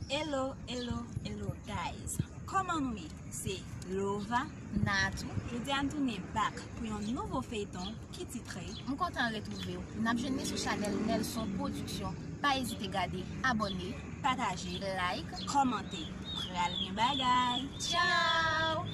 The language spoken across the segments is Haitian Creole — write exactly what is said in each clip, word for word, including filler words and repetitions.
Hello, hello, hello, guys. Kòman nou ye? Se Lova, Natou. Jodi a n tounen back pou yon nouvo feyton ki titre M kontan retwouve w. N ap jwenn li sou chanèl Nelson Production. Pa ezite gade, abòne, pataje, like, kòmante. Pral gen bagay. Tchao!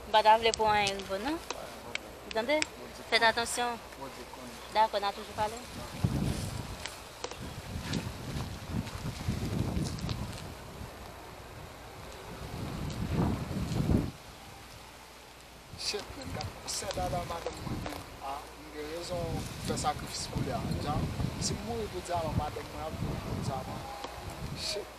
M pa ta vle pou anyen rive w non. Ou tande? Fèt atansyon. Dakò, n a toujou pale. Shit, man, gad konsèy dada madanm mwen gen. Ah, m gen rezon fè sakrifis pou li a. Jan, si m mouri pou dyaman, madanm mwen ap mouri pou dyaman. Shit.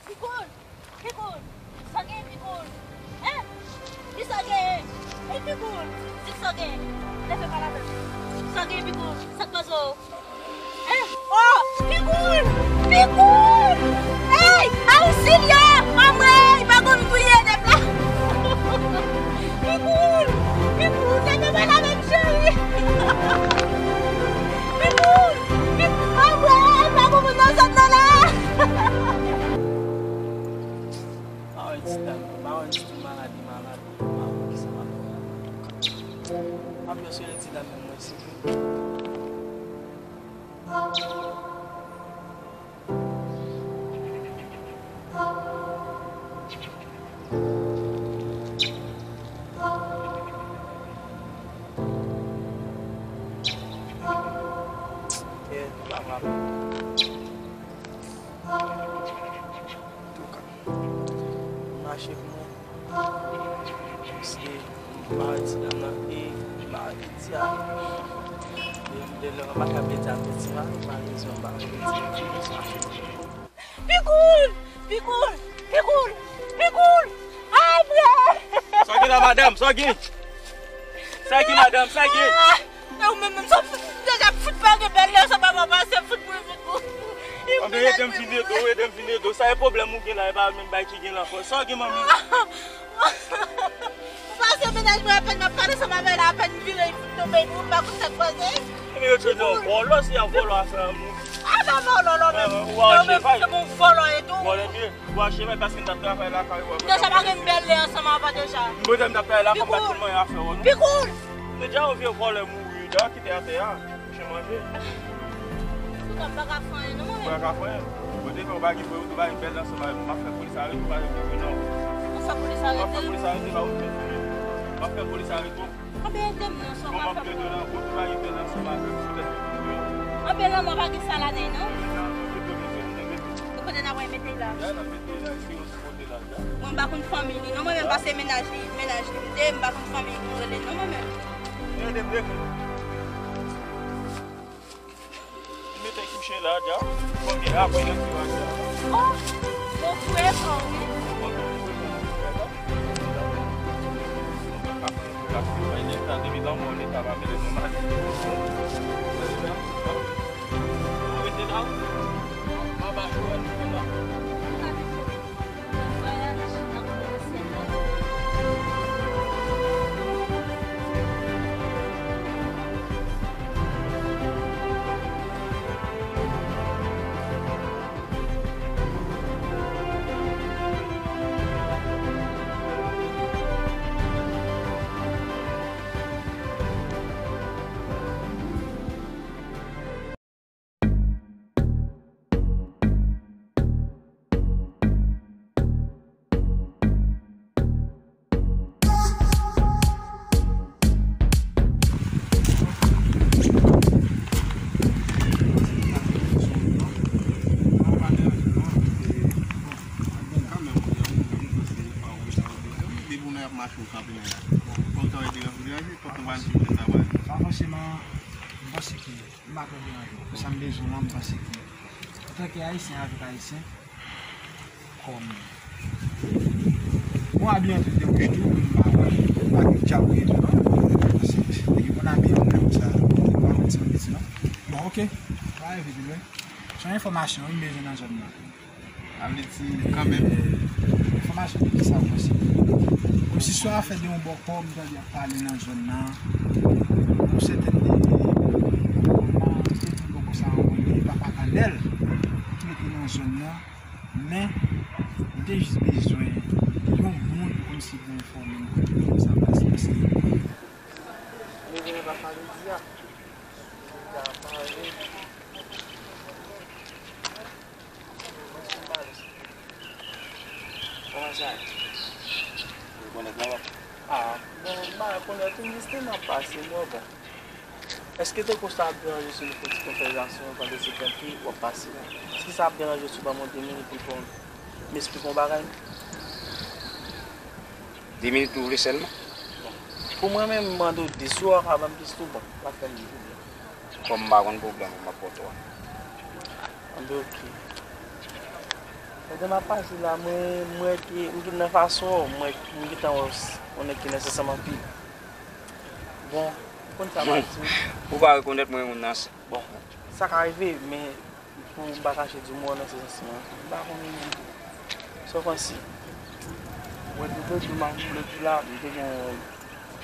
Pikoul! Pikoul! Sa gen Pikoul? Hein? Kisa gen? Hey Pikoul! Di sa gen. Leve pale avè m. Sa gen Pikoul? Sa k pase w? Hein? Oh! Pikoul! Pikoul! Hey! Auxilio! Anmwey! Pa konn touye nèg la! Pikoul! Pikoul! Leve pale avè m cheri! Pikoul! Pikoul! Anmwey! Pa konn nan zòn nan la! Mwen wè ti dam, mwen wè ti dam malad, li malad, mwen pa konn kisa m ap fè. M ap jwe sou ti dam nan mwen sivil. Yeah, pa mal. Antouka, m mache pou mwen. Paske m pa wè ti dam nan, e m pa wè piti a. E m te lè m pa ka pete a piti a, malezman m pa wè piti a. M mache pou mwen. Pikoul! Pikoul! Pikoul! Pikoul! Ay, bre! Sa gen la, madanm? Sa gen? Sa gen, madanm? Sa gen? Ah! E ou menm, menm sa, deja fout pa gen bèl lè, sa pa pa pase, fout pou fout pou. Anben, ede m vin ede w, ede m vin ede w. Sa e pwoblèm ou gen la, e pa menm bay ki gen la ankò. Sa w gen, manmi? Ou pase mennaj mwen apèn, m ap pale ansanm avè l, apèn m vire, li fout tonbe, epi ou pa konn sa k pase. Anben, yo tchwe nan vòlò, se yon vòlò a fè moun. Ah, pa vòlò, non, menm. Ou pa wè chevay? Se bon vòlò e tou. Vòlò, men. Ou pa cheve paske m t ap travay lakay ou. Deja pa gen bèl lè ansanm avan deja. M bezwen m t ap travay lakay ou, pa t konn manyen afè ou non. Pikoul! Deja yon vye vòlè mouri, deja kite atè a. Mouche manje. Poutan m pa ka fè anyen non, mwen menm. Ou pa ka fè anyen. Ou te fè ou pa gen, ou te pa gen bèl ansanm avè m. M ap fè polis arete ou, pa gen pwoblèm non. Ou fè polis arete? M ap fè polis arete, pa ou fè polis. M ap fè polis arete ou. Anben ede m non, sa w ka fè pou mwen. Kòman m te di w nan gwo tou bagay bèl ansanm avè m, poutèt ou yo. Anben lanmò pa gen sa ladan l non. Ou kote n ap mete l la? Ya, n ap mete l la, epi yon ti kote la, ya. Mwen m pa konn fanmi li non, mwen menm pase mennaj li, mennaj li m te, m pa konn fanmi li, m rele l non, mwen menm. Ede m rele l. Li mete kouche la, dja. Konbyen apre nan ti raje a? Oh, bon frè pa w, wi. Bon, bon, bon, bon, bon, bon, bon. Depi lanmò, leta pa mele nou mal. Ou rete la, ou anba jou a, nou konn la. Bon, kòm sa w ede w ap deranje, kòm sa w pa di mwen sa w pa di. Pa fòseman, m panse ke m pa twò deranje w. Pou sa m bezwen la, m panse ke antanke Ayisyen avèk Ayisyen, kòm bon, abiye an tout de wouj tou, m pa wè, m pa gen djab wi tou non. Paske nèg yo konn abiye moun nan konsa, m pa konn ti moun piti non. Bon, oke, pa rive pi lwen. Se yon enfòmasyon wi m bezwen nan zòn nan. Sa vle di kanmenm. Enfòmasyon de kisa ou panse? Kòmsi swa afè de yon bòkò m tande ap pale nan zòn nan. Yon sètèn de kòman se di bòkò sa a, yon papa Kandèl ki rete nan zòn nan. Men, m te jis bezwen yon moun kòmsi pou enfòme m kote sa pase paske. Mwen vin ap pale di a. Mwen vin ap pale. Kòman sa ye? Ou rekonèt mwen, papa? Ah, bon, m pa rekonèt ou, jisteman, m pase, mwen, bon. Èske tankou sa ap deranje si nou fè ti konvèsasyon pandan se tan ke w ap pase la? Èske sa ap deranje si w ban mwen de minit pou m, m esplike w yon bagay? De minit ou vle sèlman? Bon. Pou mwen menm, m mande w dis, si w ka ban m dis tou, bon, w ap fè m di pwoblèm. Kòm m pa konn pwoblèm, m ap pote w. Anben, oke. Pandan m ap pase la, mwen, mwen, m gen nan fason, mwen, m gentan wè w, yon nèg ki nan sans anpil. Bon, ou konn sa m ap di w. Ou pa rekonèt mwen, yon nan sans. Bon, sa ka rive, men pou m pa kache di w, mwen nan sans lan, m pa konnen menm tou. Sa w panse? Mwen, depi lòt jou, m ap, lòt jou la, m te gen yon,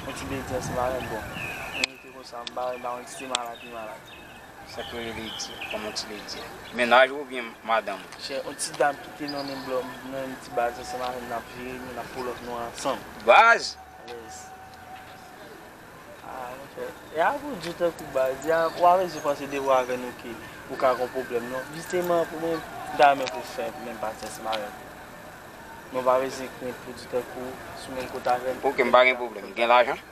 yon ti bedi ansanm avè l, bon. Mwen rete konsa, m pa, m pa konn si se malad li malad. Sa k rele ledi, kòman ti ledi a? Mennaj ou oubyen madanm ou? Chè, yon ti dam ki te nan menm blo, nan menm ti baz ansanm avè m, n ap jere nou, n ap pull up nou ansanm. Baz? Yes. Ah, monchè. E a pou di w tankou baz, e a, w a bezwen panse de ou avè nou ke ou ka gon pwoblèm, non. Jisteman, pou mwen, m ta renmen pou w fè menm pati ansanm avè m. Men w pa bezwen krenn pou di tankou sou menm kote avè m. Oke, m pa gen pwoblèm. Gen lajan?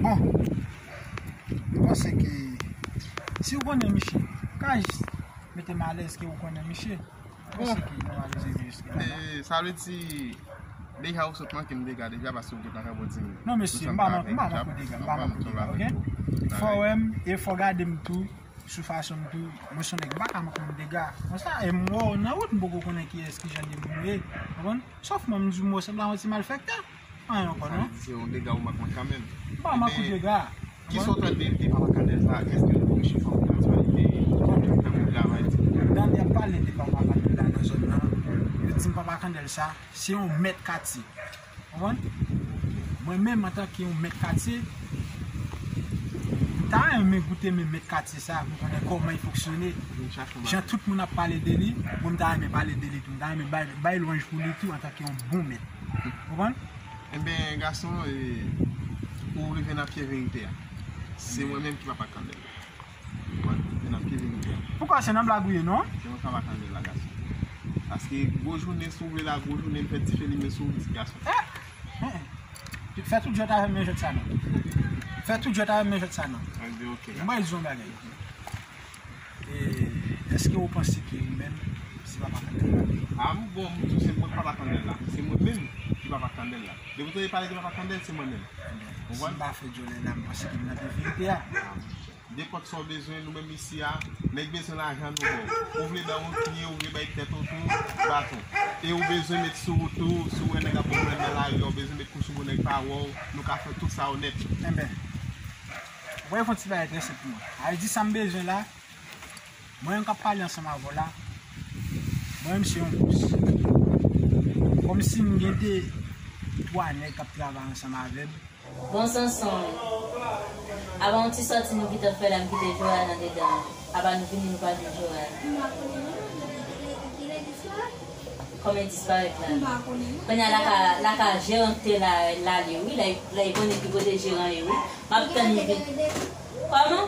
Bon, m panse ke si w konnen misye, ka jis mete m alèz ke w konnen misye. M panse ke nou pa bezwen rive jiska la, non. E, sa vle di, deja ou sot manke m dega deja paske ou gentan ranpòte m. Non, mesye, m pa manke, m pa manke w dega, m pa manke w dega, oke? Fò w wè m, e fò w gade m tou. Sou fason m tou, mwen se yon nèg m pa ka manke moun dega. Konsa, e m wè w nan wout, m poko konnen kiyès, ki jan de moun ou ye. Konprann? Sòf mwen, m di w, mwen sanble a yon ti malfèktè. Anyen ankò, non? Sa vle di se yon dega ou manke mwen kanmenm. M pa manke w dega. Kisa w tande de papa Kandèl sa? Èske l konn chif an aktyalite? Nan travay ti. Dandi ap pale de papa Kandèl la nan zòn nan. Yo di m papa Kandèl sa, se yon mèt katye. Konprann? Mwen menm, antanke yon mèt katye, m ta renmen goute men mèt katye sa, pou m konnen kòman l fonksyone. Jan tout moun ap pale de li, mwen m ta renmen pale de li tou. M ta renmen bay, bay lwanj pou li tou, antanke yon bon mèt. Konprann? Enben, gason, e, ou rive nan pye verite a. Se mwen menm ki papa Kandèl. Mwen, se nan pye verite a. Poukwa se nan blag ou ye, non? Se mwen k ap atann la, gason. Paske gwo jounen, si w vle la, gwo jounen, m fè dife limen sou ou, ti gason. Eh! Eh, eh. Fè tout jwèt avè m, men jwèt sa non. Fè tout jwèt avè m, men jwèt sa non. Anben, oke. Mwen ba w di yon bagay. E, èske ou panse ke ou menm, se papa Kandèl la? A, m bon, m di w se mwen k papa Kandèl la. Se mwen menm ki papa Kandèl la. Depi w tande pale de papa Kandèl, se mwen menm. Konprann? Si m pa fè djòlè la, m panse ke m nan pye verite a. Nenpòt sa w bezwen, nou menm isi a, nèg bezwen lajan nou ba w. Ou vle bay yon pye, ou vle bay tèt ou tou, baton. E ou bezwen met sou ou tou, si w wè nèg ap pran nan lari a, ou bezwen met kou sou pou nèg pa wè w, nou ka fè tout sa onèt. Enben, mwen fè yon ti bagay trè senp pou mwen. A vle di sa m bezwen la, mwen menm k ap pale ansanm avè w la, mwen menm se yon bòs. Kòmsi m gen de, twa nèg k ap travay ansanm avè m. Bon, Sonson, apa yon ti sòti nou gentan fè la, m kite Johan andedan. Apa nou vini, nou pa jwenn Johan. M pa konnen non, li, li, li disparèt. Kòman l disparèt la? M pa konnen non. Kounye a la ka, la ka jeran te la, l ale wi, la, la konnen ki kote jeran ye wi. M ap tann li vini. Kòman?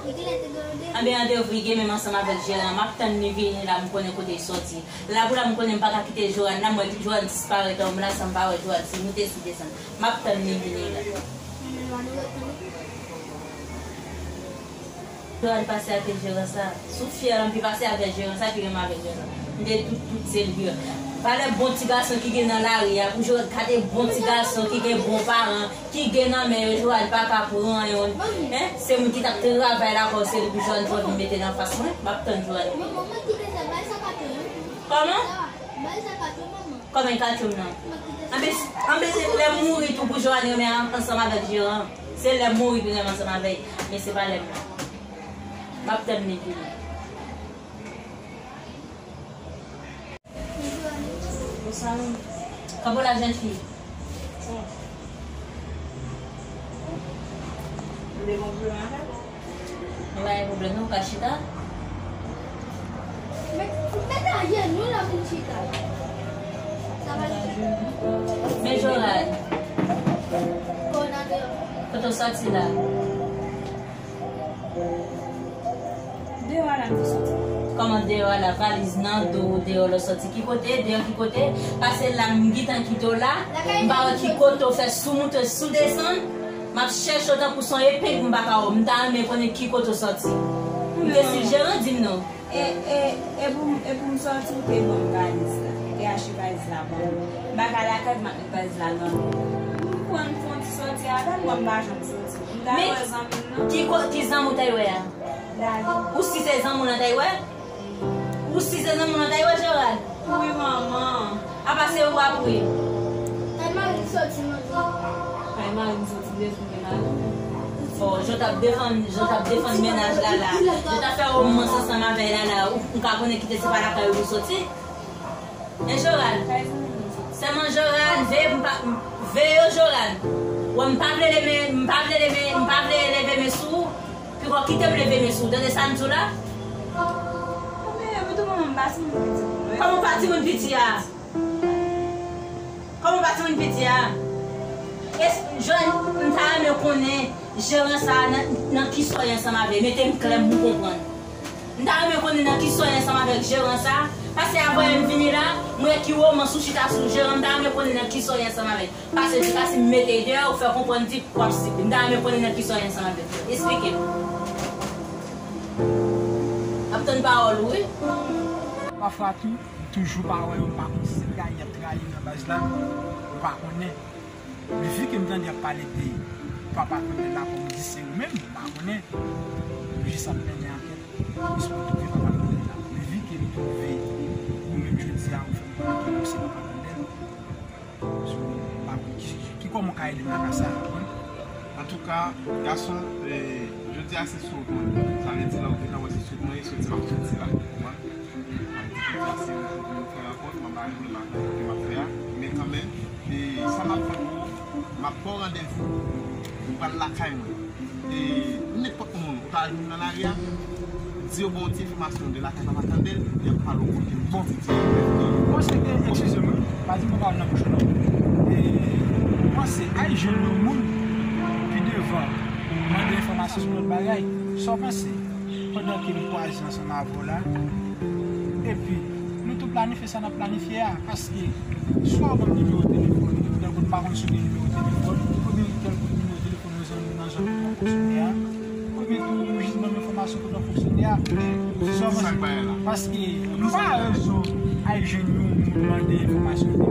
Anben, an devri gen menm ansanm avèk jeran an. M ap tann li vini la, m konnen kote l sòti. La pou la, m konnen m pa ka kite Johan la, m wè Johan disparèt anba la, san m pa wè Johan, se moute sou desann. M ap tann li vini la. Johan pase avèk jeran sa. Si w fyè anpil, pase avèk jeran sa ki renmen avèk jeran sa. M te dout tout se li. Valè bon ti gason ki gen nan lari a, pou Jorad gade bon ti gason ki gen bon paran, ki gen nan men yo, Jorad pa ka pran yon. Hein? Se moun ki t ap travay lakay, se li pou Jorad pran vin mete nan fas mwen. M ap tann Jorad. Manman, mwen kite sa, bay sa kato, hein? Kòman? Sa, bay sa kato, manman. Kòman e kato m nan? Anben, anben, lè m mouri tou pou Jorad renmen an-, ansanm avèk Jeran. Se lè m mouri pou renmen ansanm avèk, men se pa lè m la. M ap tann li vini. Bonsoir. Kòman w la, jèn fi? Ou te gon pwoblèm avè l? Nou pa gen pwoblèm, non, ou ka chita. Men, men ajenou la pou chita. Sa va chita. Men Jorad. Kote w sòti la? Deyò a la m te soti. Kòman deyò a la? Valiz nan do w, deyò lè w sòti. Ki kote? Deyò ki kote? Pase la, m gentan kite w la. M pa wè ki kote w fè sou moute, sou desann. M ap chèche w tankou se yon epeng, m pa ka wè w. M ta renmen konnen ki kote w sòti. M te si jeran di m non. E, e, e pou m, e pou m sòti, ou te ban m valiz la. Ou te achte valiz la ban mwen. M pa ka lakay m ap met valiz la nan men w. M pran m fè yon ti sòti avè l, bon, m pa janm sòti. M ta wè zanmi m nan. Ki ko-, ki zanmi w ta wè a? Dali. Ou si se zanmi w nan ta wè? Ou si se zanmi w nan ta wè, Jorad? Wi, manman. Apa se ou ap ri? Kay mari m soti, manman. Kay mari m soti, m te tounen mari m. Oh, jan w t ap defann, jan w t ap defann mennaj la la. Jan w t ap fè womans ansanm avè l la la. Ou, ou ka konnen kite se pa lakay ou soti? Men Jorad. Sèlman Jorad, veye m pa, veye yo Jorad. Wè m pa vle leve, m pa vle leve, m pa vle leve men sou ou. Piko kite m leve men sou ou. Tande sa m di w la? Mwen tou manman m pa timoun piti. Kòman w pa timoun piti a? Kòman w pa timoun piti a? Es-, Jorad, m ta renmen konnen jeran sa a nan, nan kisa w ye ansanm avè l. Mete m klè m pou konprann. M ta renmen konnen nan kisa w ye ansanm avèk jeran sa a. Pase avan m vini la, m wè ki womans ou chita sou jeran, m ta renmen konnen nan kisa w ye ansanm avè l. Pase di pase m mete deyò, ou fè konprann di w ap sibi. M ta renmen konnen nan kisa w ye ansanm avè l. Esplike m. M ap tann pawòl ou, wi. Pafwa tou, m toujou pa wè yo, m pa konn si se trayi y ap trayi nan baz la, m pa konnen. Men vi ke m tande y ap pale de papa Kandèl la, kòm di se ou menm, m pa konnen. M jis ap mennen ankèt jis pou m twouve papa Kandèl la. Men vi ke m twouve ou menm jodi a, ou fè m konnen ke ou se papa Kandèl, so, m pa konn ki, ki kòman w ka ede m nan ka sa a, ou konprann? Antouka, gason, eh, jodi a se sou ou mwen. Sa vle di lè ou gentan wè se sou ou mwen ye, soti m ap soti la, ou konprann? Sa vle di jodi a se ou pou nou fè rankont, mwen pa renmen m ak rankont ke m ap fè a, men kanmenm, e sa m ap fè pou ou, m ap ba w randevou, ou pral lakay mwen. E nenpòt moun ou ta jwenn nan lari a, di yo ba w ti enfòmasyon de lakay papa Kandèl, y ap pale w kote m soti. Bon, se ke, eskize m, wi, pa di m pa nan bouch ou non. E, panse, al jwenn yon moun pi devan, mande enfòmasyon sou lòt bagay. Sa w panse? Pandan ke m kwaze ansanm avè w la, epi nou tou planifye sa n ap planifye a, paske swa w ban m nimewo telefòn ou, tèl kote m pa konn si w gen nimewo telefòn, oubyen tèl kote nimewo telefòn yon zanmi w nan zòn ou pa fonksyone a, oubyen tou ou jis ban m enfòmasyon kote w fonksyone a. Sa w panse? Paske m pa rezon al jwenn yon moun mande enfòmasyon de,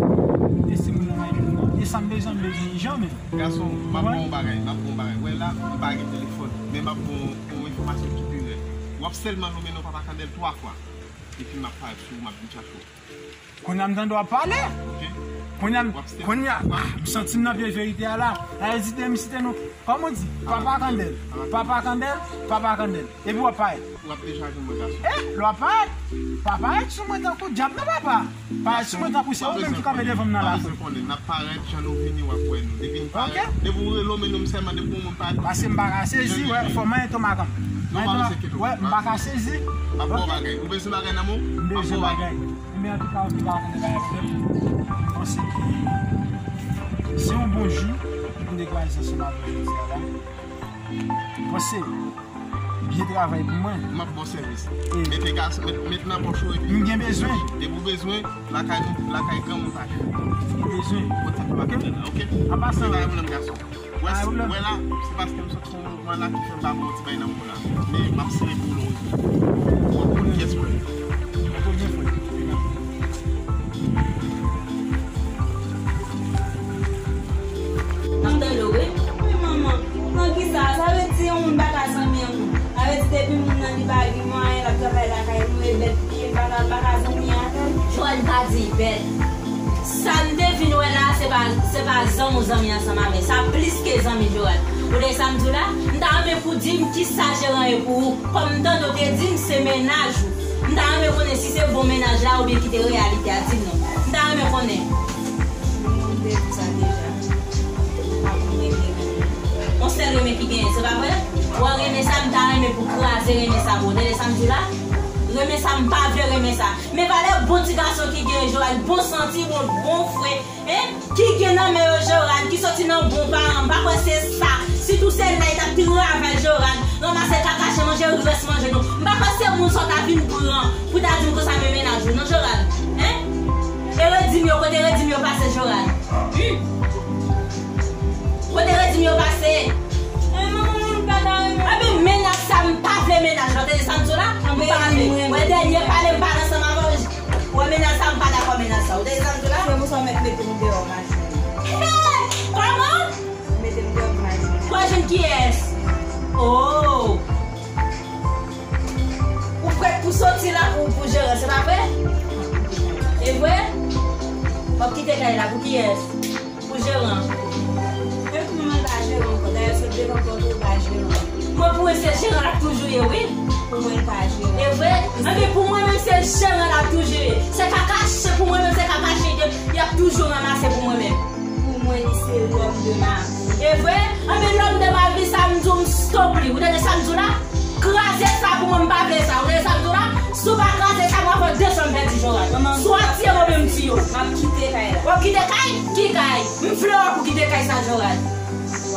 de si moun nan al jwenn nan. E sa m bezwen, m bezwen li janmen. Gason, m ap ba w yon bagay, m ap ba w yon bagay. Wè la, m pa gen telefòn, men m ap ba w yon enfòmasyon ki pi rèd. W ap sèlman nonmen non papa Kandèl twa fwa. Epi m ap parèt sou ou, m ap vin chache w. Kounye a m tande w ap pale. Ok. Kounye a m, kounye a, ah, m santi m nan pye verite a la. Al di de m site non. Kòman w di? Papa Kandèl. Papa Kandèl, papa Kandèl. Epi w ap parèt. W ap deja jwenn mwen, gason. Eh, lè w ap parèt, pa parèt sou mwen tankou dyab non, papa. Parèt sou mwen tankou se ou menm ki kanpe devan m nan lari. Pa bezwen konnen, n ap parèt, jan nou vini, w ap wè nou. Depi n parèt, depi w rele w, men nou m sèlman, depi yon moun parèt. Paske m pa ka sezi, wè, fò manyen to makan. Non, pa bezwen kenbe. Wè, m pa ka sezi. M ap ba w bagay. Ou bezwen bagay nan men w? M bezwen bagay. Ebyen, antouka, ou te ka konn bagay frè m. Mwen panse ke se yon bon jou pou n te kwaze ansanm avè w jodi a la. Mwen panse byen travay pou mwen. M ap ba w sèvis. Mete gason, met, met nan pòch ou epi. M gen bezwen. Depi w bezwen, lakay nou, lakay granmoun pa chè. M bezwen. Kontak m ap fè la, ok? An pasan, se pa yon pwoblèm, gason. Wè, wè la, se paske m santi yon mouvman la ki fè m pa bon ti bay nan moun la. Men m ap sere pou w lè w rive. Ou ap konn kiyès mwen ye. Ou ap konn kiyès mwen ye. Li pa gen mwayen, l ap travay lakay nou, e bèt li ye, l pa ka, l pa ka zanmi avè l. Joel pa di bèt. Sa m te vin wè la, se pa, se pa zanmi w zanmi ansanm avè l. Sa plis ke zanmi, Joel. Ou tande sa m di w la? M ta renmen pou w di m kisa jeran ye pou ou. Kòm m tande w te di m se mennaj ou. M ta renmen konnen si se bon mennaj la oubyen ki te reyalite a. Di m non. M ta renmen konnen. Mwen te di sa deja. Pa konn renmen renmen. On sèl renmen ki genyen, se pa vre? Ou wè renmen sa, m ta renmen pou kraze renmen sa pou ou. Tande sa m di w la? Renmen sa, m pa vle renmen sa. Men valè bon ti gason ki gen Joel, bon santi, bon, bon fre, hein? Ki gen nan men yo Joel, ki soti nan bon paran, m pa kwè se sa. Sitou se la, li t ap travay Joel, ranmase kaka, manje rès manje nou. M pa kwè se moun sa w ta vin pran pou ta di m konsa men mennaj ou, non Joel, hein? E redim yo, kote redim yo pase Joel? Hmm? Kote redim yo pase? Ebyen, mennaj sa, m pa vle mennaj la. Tande sa m di w la? M pa vle. Wè, dènye pale, m pale ansanm avè w. Wè, mennaj sa, m pa dakò mennaj sa. Ou tande sa m di w la? Se pou sa w mèt mete m deyò machin. Hey! Kòman? Mete m deyò machin. Kwa jwenn kiyès? Oh! Ou prèt pou soti la pou, pou jeran, se pa vre? E vre? W ap kite kay la pou kiyès? Pou jeran. E pou mwen pa jeran ankò. Dayè, sot devan pòt ou pa jeran. Mwen pou mwen se jeran l ap toujou ye, wi. Pou mwen pa jeran. E vre? Anben pou mwen menm se jeran l ap toujou ye. Se kaka chen pou mwen menm, se kaka chen ke y ap toujou ranmase pou mwen menm. Pou mwen li se lòm de ma vi. E vre? Anben lòm de ma vi sa m di w m stop li. Ou tande sa m di w la? Kraze sa pou mwen, m pa vle sa. Ou tande sa m di w la? Si w pa kraze sa, mwen fè de san m pèdi Joel. Swa w tiye m oubyen m tiye w. M ap kite kay la. W ap kite kay? Ki kay? M vle wè pou kite kay sa Joel.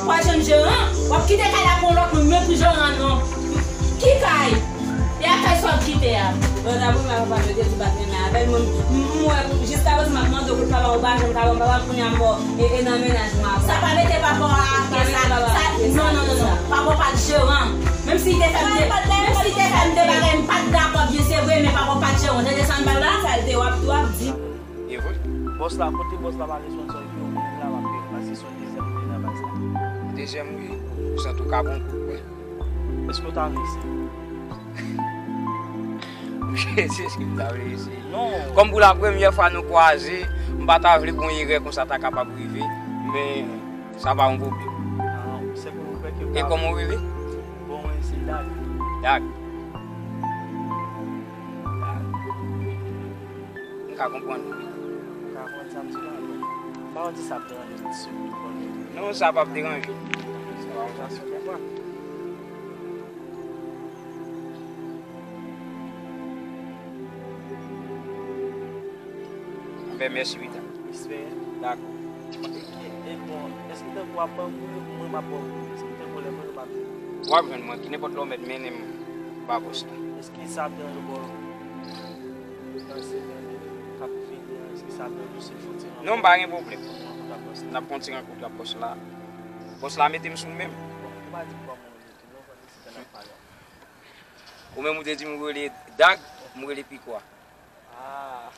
W ap jwenn jeran, w ap kite kay la pou yon lòt moun, men pou jeran non. Ki kay? E a kay sa w ap kite a? Lòt apre m ap pale de ti bat renmen avè l, mwen, m, m wè pou, jiskaprezan m ap mande w kote papa w, ou pa janm ka ban m papa m, kounye a m wè w, e, e nan mennaj mwen avè l. Sa pa mete papa w a atè sa, sa, non, non, non, non. Papa w pa t jeran. Menm si li te fè m de, menm si li te fè m de bagay, m pa t dakò byen, se vre, men papa w pa t jeran. Tande sa m di w la? Sa l te w ap, w ap di. E vre. Bòs la, kote bòs la pa gen sponsor epi yo konn la w ap peye, paske se yon dezyèm moun nan baz la. Dezyèm, wi. Ou santi w ka bon kou, wi. Èske w ta vle eseye? Wi, se sa m ta vle eseye. Non. Kòm pou la premyè fwa nou kwaze, m pa ta vle pou yon erè konsa ta kapab rive, men sa pa yon pwoblèm. Ah, se pou nou fè ke. E kòman w rele? Bon, mwen se Dag. Dag. Dag. M ka konprann ou. M ka konprann sa m di la, men m pa konn si sa ap deranje w si w konn. Non, sa p ap deranje. Sa pa yon fason konprann. Anben, mèsi, Rita. Respè. Dakò. E, e, e bon, èske tankou w ap ban m kouri, mwen m ap ba w kouri? Èske tankou lè mwen yo pa vle? W ap jwenn mwen, ki nenpòt lè w mèt mennen m ba bòs la. Èske sa ap deranje w bò nan semèn k ap vini an, èske sa ap deranje w si m fè yon ti rankontre? Non, m pa gen pwoblèm. N ap fè yon ti rankontre ak bòs la. Bòs la mete m sou men m. Bon, ou pa di m kòman w rele tou non, paske se tan n ap pale a. Ou menm ou te di m ou rele Dag, m rele Pikwa. Ah.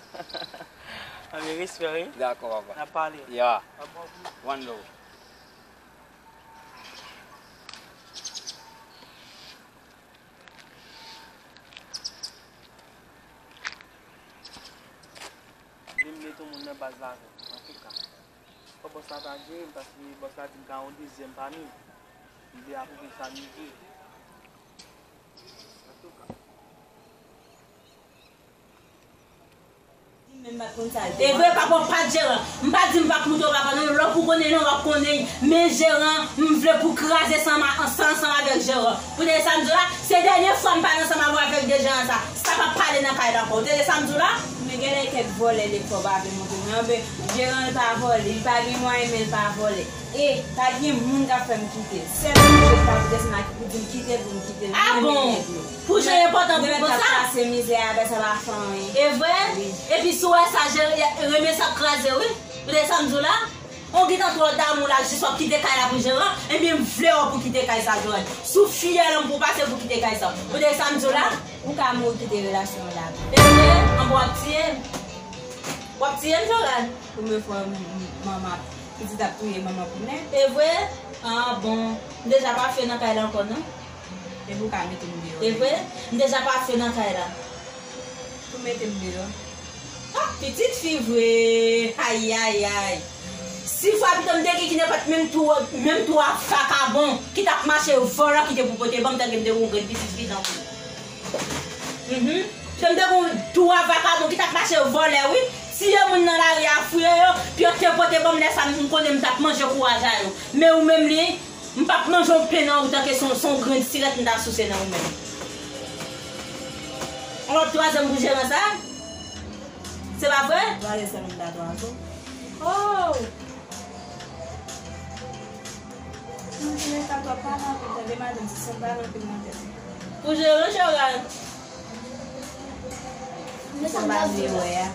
Anben, respè, wi. Dakò, papa. N ap pale. Ya. One love. Vle m met yon moun nan baz la avè m, antouka. Fò bòs la ta jere m, paske bòs la di m ka yon dezyèm pami. M vle apwouve sa m di. Antouka. E vre, papa w pa t jeran. M pa di m p ap moute w papa non, lè w pou konnen non, w ap konnen. Men jeran, m vle pou kraze san, san ansanm avèk jeran. Pou tande sa m di w la, se dènye fwa m pale ansanm avè w avèk de jeran sa. Sa p ap pale nan kay la ankò. Ou tande sa m di w la? Men genlè kèk vòlè lekòl pa vle montre mwen. Anben, jeran l pa vòlè, li pa gen mwayen, men l pa vòlè. E pa t gen moun k ap fè m kite l. Sèl moun ke m pa pote se nan ki pou di m kite l pou m kite l. Ah bon? Pou jan enpòtan pou konsa? Nèg ap pase mizè a, sa pa fè anyen. E vre? Wi. Epi si w wè sa, renmen sa ap kraze, wi. Ou tande sa m di w la? Ou gentan twò damou la, jis w ap kite kay la pou jeran, ebyen m vle wè w pou kite kay sa, Joel. Si w fiyèl an pou w pase pou kite kay sa. Ou tande sa m di w la? Ou ka mouri kite relasyon an la. E vre? Anben w ap tiye m. W ap tiye m, Joel. Premye fwa manman, pitit ap touye manman pou nèg. E vre? Ah bon. M deja pa fè nan kay la ankò non. Depi w ka mete m deyò. E vre? M deja pase nan kay la. Pou mete m deyò. Ah, pitit fi vre. Ayayay. Si fwa pito m te gen ki nenpòt menm tou, menm tou a vakabon ki t ap mache vòlò ki te pou pote ban m, tanke m te gon grenn pitit fi tankou. Mhm. Si m te gon tou a vakabon ki t ap mache vòlè, wi. Tiye moun nan lari a, fouye yo, pou yo te pote ban m, lè sa m konnen m t ap manje kouraj a yo. Men ou menm li, m p ap manje yon pen nan ou tanke se yon, se yon grenn sirèt m ta souse nan ou menm. On lòt twazyèm pou jeran sa? Se pa vre? Twazyèm sèl m ta twazyèm. Oh! Mwen te ka twòp pale anpil, tande madanm, se sa m pale anpil nan tèt. Pou jeran, jeran. Men sa m t ap di w la.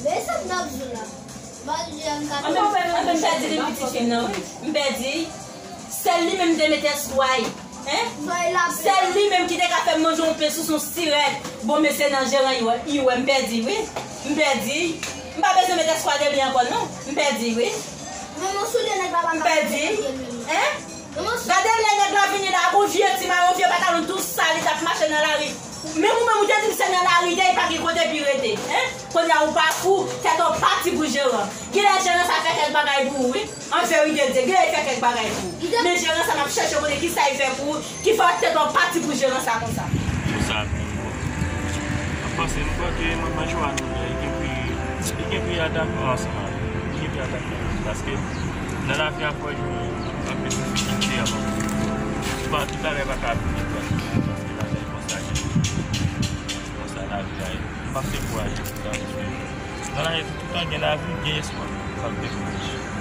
Men sa m t ap di w la. Anfen, anfen, m pèdi li pitit fi m nan, wi. M pèdi. Sèl li menm te mete espwa, hein? Sèl li menm ki te ka fè m manje yon pen sou son sirèt. Bon, mesye nan jeran, i wè, i wè, m pèdi, wi. M pèdi. M pa bezwen mete espwa de li ankò, non. M pèdi, wi. M pèdi. Hein? Gade lè nèg la vini la, gon vye ti mayo, vye patalon tou sal, li t ap mache nan lari. Menm ou menm ou te di m se nan lari li ye, pa gen kote pi rete. Hein? Kounye a ou pa fou, tèt ou pati pou jeran. Genlè jeran sa fè kèk bagay pou ou, wi. An verite de Dye, genlè li fè kèk bagay pou ou. Men jeran sa m ap chèche konnen kisa li fè pou ou, ki fè tèt ou pati pou jeran sa konsa. Pou sa, m panse, m kwè ke manman Joanne, li gen pou li gen pou li adapte ansanm avè l. Li gen pou li adapte ansanm. Paske nan lavi a, fò jwenn anpil difikilte anvan. Tout bagay pa ka vin fasil, paske lavi a konsa, konsa lavi a ye. M ap dekouraje tout tan, paske nan lavi, tout tan gen lavi, gen espwa. Fòk dekouraje.